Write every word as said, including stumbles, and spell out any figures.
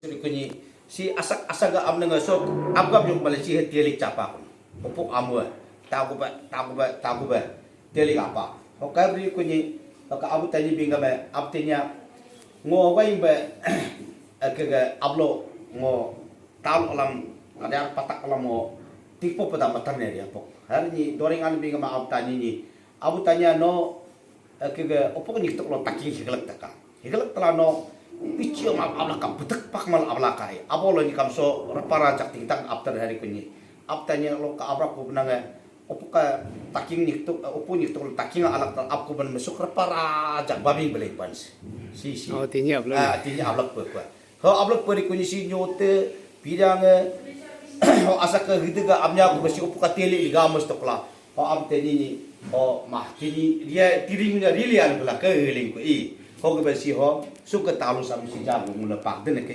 Kunyi si asak asak ga am nanga sok abgap yuk bala si he telik chapa kun. Upuk amua taguba taguba taguba telik apa. Ho kabri kunyi ka Abu Tanyi bingga me Abu Tanya ngo waing be ke ga ablo ngo tal alam ada patak alam ngo tikpo pada matar ne dia pok. Hari ni doring an bingga ma Abu Tanyi ni Abu Tanya no ke ga opok ni tok lo taking higlak taka. Higlak tala no ichi ma abla ka betek pak mal abla ka ai. Abo lo ni kamso repara jak tingtang after hari kunyi. Ab Tanya lo ka abra ku benang eh. Opok ka taking ni tok opo ni tok lo taking alak tal ab ku ben mesuk repara jak babing belai pans. Si si. Oh, Tanya abla. Ah, Tanya abla pe pe. Ho ablok pari kunyi si nyote pidang eh. Ho asa ke hide ga amnya ku besi upu ka tele iga mus tokla. Ho am teni ni ho mah tini dia tiring na rili an bela ke heling ku i. Ho ke besi ho suka talu sam si jago mula pak den ke